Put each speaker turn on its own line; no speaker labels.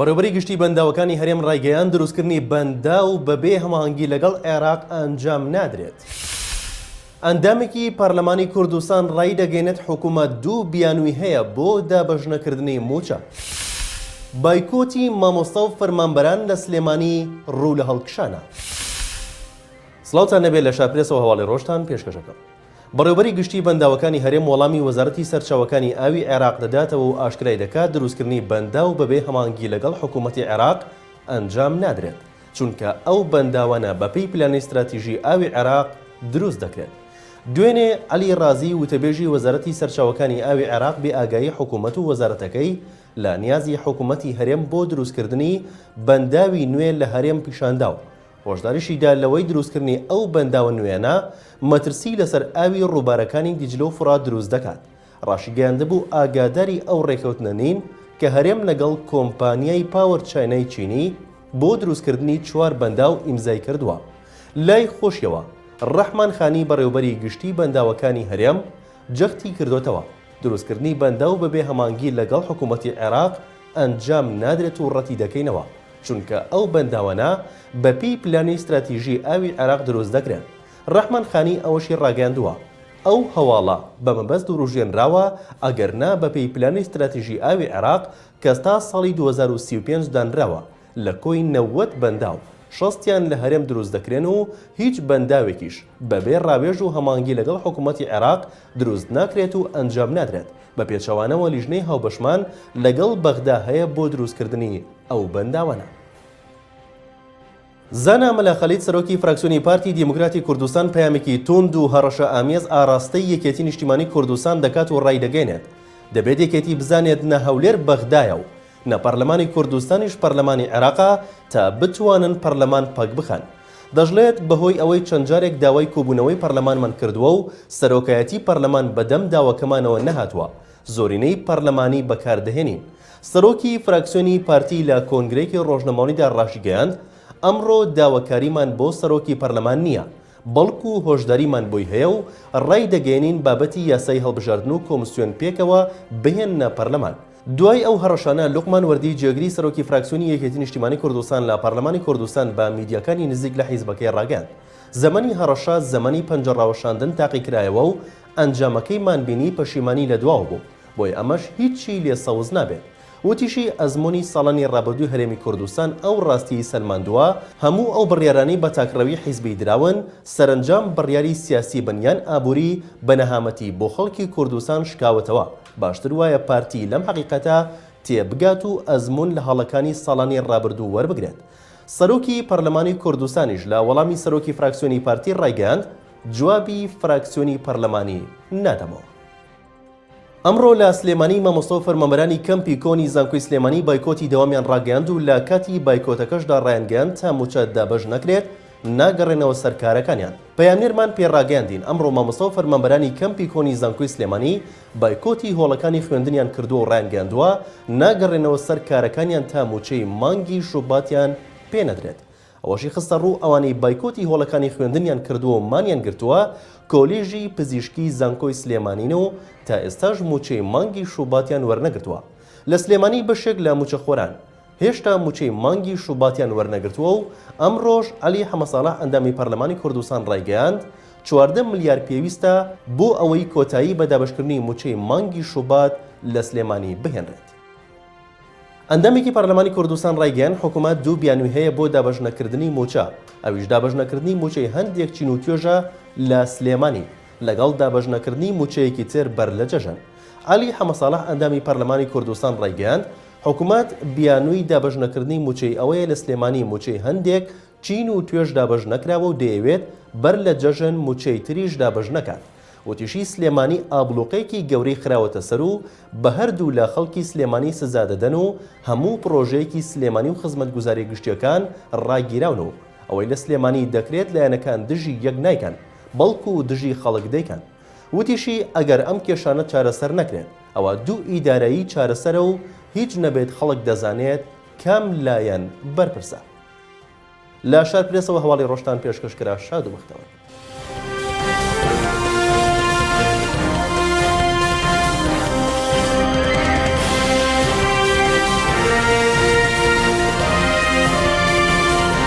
بەڕێوەبەری گشتی بەنداوەکانی هەرێم ڕایگەیاند، دروستکردنی بەنداو بەبێ هەماهەنگی لەگەڵ عێراق ئەنجام نادرێت. ئەندامێکی پەرلەمانی کوردستان ڕایدەگەینێت حکومەت دوو بیانووی هەیە بۆ دابەشنەکردنی مووچە. بایکۆتی مامۆستا و فەرمانبەران لە سلێمانی ڕوو لە هەڵکشانە. سڵاوتان لێبێ لە شارپرێسەوە هەواڵی ڕۆژتان پێشکەشەکەم. بەڕێوبەری گشتی بەنداوەکانی هەرێم وەڵامی وەزارەتی سەرچاوەکانی ئاوی عێراق دەداتەوە و ئاشکرای دەکات دروستکردنی بەنداو بەبێ هەماهەنگی لەگەڵ حکوومەتی عێراق ئەنجام نادرێت چونکە ئەو بەنداوانە بەپێی پلانی ستراتیژی ئاوی عێراق دروست دەکرێن. دوێنێ عەلی ڕازی وتەبێژی وەزارەتی سەرچاوەکانی ئاوی عێراق بێ ئاگایی حکوومەت و وەزارەتەکەی لە نیازی حکوومەتی هەرێم بۆ دروستکردنی بەنداوی نوێ لە هەرێم پیشاندا و هۆشداریشی دا لەوەی دروستکردنی ئەو بەنداوە نوێیانە مەترسی لەسەر ئاوی ڕووبارەکانی دیجلە و فوڕات دروست دەکات. ڕاشیگەیاندبوو ئاگاداری ئەو ڕێککەوتنە نین کە هەرێم لەگەڵ کۆمپانیای پاوەر چاینای چینی بۆ دروستکردنی چوار بەنداو ئیمزای کردووە. لای خۆشیەوە ڕەحمان خانی بەڕێوبەری گشتی بەنداوەکانی هەرێم جەختی کردۆتەوە دروستکردنی بەنداو بەبێ هەمانگی لەگەڵ حکوومەتی عێراق ئەنجام نادرێت و ڕەتی دەکەینەوە چونکە ئەو بەنداوانە بەپێی پلانی ستراتیژی ئاوی عێراق دروست دەکرێن. ڕەحمان خانی ئەوەشی ڕاگەیاندووە، ئەو هەواڵە بە مەبەست وروژێنراوە، ئەگەرنا بەپێی پلانی ستراتیژی ئاوی عێراق کە تا ساڵی 2035 دانراوە، لە کۆی 90 بەنداو، شەستیان لە هەرێم دروست دەکرێن و هیچ بەنداوێکیش بەبێ ڕاوێژ و هەماهەنگی لەگەڵ حکوومەتی عێراق دروست ناکرێت و ئەنجام نادرێت، بە پێچەوانەوە لیژنەی هاوبەشمان لەگەڵ بەغدا هەیە بۆ دروستکردنی ئەو بەنداوانە. زانا مەلا خالید سەرۆکی فراکسیۆنی پارتی دیموکراتی کوردستان پەیامێکی توند و هەڕەشە ئامێز ئاڕاستەی یەکێتی نیشتیمانی کوردستان دەکات و ڕایدەگەیەنێت دەبێت یەکێتی بزانێت نە هەولێر بەغدایە و نە پەرلەمانی کوردستانیش پەرلەمانی عێراقە تا بتوانن پەرلەمان پەکبخەن. دەشڵێت، بەهۆی ئەوەی چەند جارێک داوای کۆبوونەوەی پەرلەمانمان کردووە و سەرۆکایەتی پەرلەمان بەدەم داواکەمانەوە نەهاتووە، زۆرینەی پەرلەمانی بەکاردەهێنین. سەرۆکی فراکسیۆنی پارتی لە کۆنگرەیەکی ڕۆژنامەوانیدا ڕاشیگەیاند، ئەمڕۆ داواکاریمان بۆ سەرۆکی پەرلەمان نییە، بەڵکو هۆشداریمان بۆی هەیە و ڕایدەگەیەنین بابەتی یاسای هەڵبژاردن و کۆمسیۆن پێکەوە بهێننە پەرلەمان. دوای ئەو هەڕەشانە، لوقمان وەردی جێگری سەرۆکی فراکسیۆنی یەکێتی نیشتیمانی کوردستان لە پەرلەمانی کوردستان بە میدیاکانی نزیک لە حیزبەکەی ڕاگەیاند، زەمەنی هەڕەشە زەمەنی پەنجە ڕاوەشاندن تاقیکرایەوە و ئەنجامەکەیمان بینی پەشیمانی لە دواوە بوو، بۆیە ئەمەش هیچی لێ سەوز نابێت. وتیشی، ئەزموونی ساڵانی ڕابردووی هەرێمی کوردستان ئەو ڕاستییەی سەلماندووە، هەموو ئەو بڕیارانەی بە تاکڕەوی حیزبی دراون، سەرەنجام بڕیاری سیاسی بن یان ئابووری بە نەهامەتی بۆ خەڵکی کوردستان شکاوەتەوە، باشتر وایە پارتی لەم حەقیقەتە تێبگات و ئەزموون لە هەڵەکانی ساڵانی ڕابردوو وەربگرێت. سەرۆکی پەرلەمانی کوردستانیش لە وەڵامی سەرۆکی فراکسیۆنی پارتی ڕایگەیاند، جوابی فراکسیۆنی پەرلەمانی نادەمەوە. ئەمڕۆ لە سلێمانی مامۆستا و فەرمانبەرانی کەمپی کۆنی زانکۆی سلێمانی بایکۆتی دەوامیان ڕاگەیاند و لە کاتی بایکۆتەکەشدا ڕایانگەیاند تا مووچە دابەش نەکرێت ناگەڕێنەوە سەر کارەکانیان. پەیامنێرمان پێیڕاگەیاندین ئەمڕۆ مامۆستا و فەرمانبەرانی کەمپی کۆنی زانکۆی سلێمانی بایکۆتی هۆڵەکانی خوێندنیان کردووە و ڕایانگەیاندووە ناگەڕێنەوە سەر کارەکانیان تا مووچەی مانگی شوباتیان پێنەدرێت. ئەوەشی خستەڕوو، ئەوانەی بایکۆتی هۆڵەکانی خوێندنیان کردووە و مانیان گرتووە کۆلیژی پزیشکی زانکۆی سلێمانین و تا ئێستاش مووچەی مانگی شوباتیان وەرنەگرتووە. لە سلێمانی بەشێک لە مووچەخۆران هێشتا مووچەی مانگی شوباتیان وەرنەگرتووە و ئەمڕۆش عەلی حەمەساڵح ئەندامی پەرلەمانی کوردستان ڕایگەیاند، 14 ملیار پێویستە بۆ ئەوەی کۆتایی بە دابەشکردنی مووچەی مانگی شوبات لە سلێمانی بهێنرێت. ئەندامێکی پەرلەمانی کوردستان ڕایگەیاند، حکومەت دوو بیانووی هەیە بۆ دابەشنەکردنی مووچە، ئەویش دابەشنەکردنی مووچەی هەندێک چین و توێژە لە سلێمانی، لەگەڵ دابەشنەکردنی مووچەیەکی تر بەر لە جەژن. عەلی حەمەساڵح ئەندامی پەرلەمانی کوردستان ڕایگەیاند، حکومەت بیانووی دابەشنەکردنی مووچەی ئەوەیە لە سلێمانی مووچەی هەندێک چین و توێژ دابەش نەکراوە و دەیەوێت بەر لە جەژن مووچەی تریش دابەش نەکات. وتیشی سلێمانی ئابڵوقەیەکی گەورەی خراوەتە سەر و بە هەردوولا خەڵکی سلێمانی سزا دەدەن و هەموو پڕۆژەیەکی سلێمانی و خزمەتگوزاریە گشتیەکان ڕاگیراون و ئەوەی لە سلێمانی دەکرێت لایەنەکان دژی یەک نایکەن بەڵکو دژی خەڵک دەیکەن. وتیشی ئەگەر ئەم کێشانە چارەسەر نەکرێت ئەوا دوو ئیدارەیی چارەسەرە و هیچ نەبێت خەڵک دەزانێت کام لایەن بەرپرسە. لە شارپرێسەوە هەواڵی ڕۆژتان پێشکەش کرا شاد و بەختەوەر بن.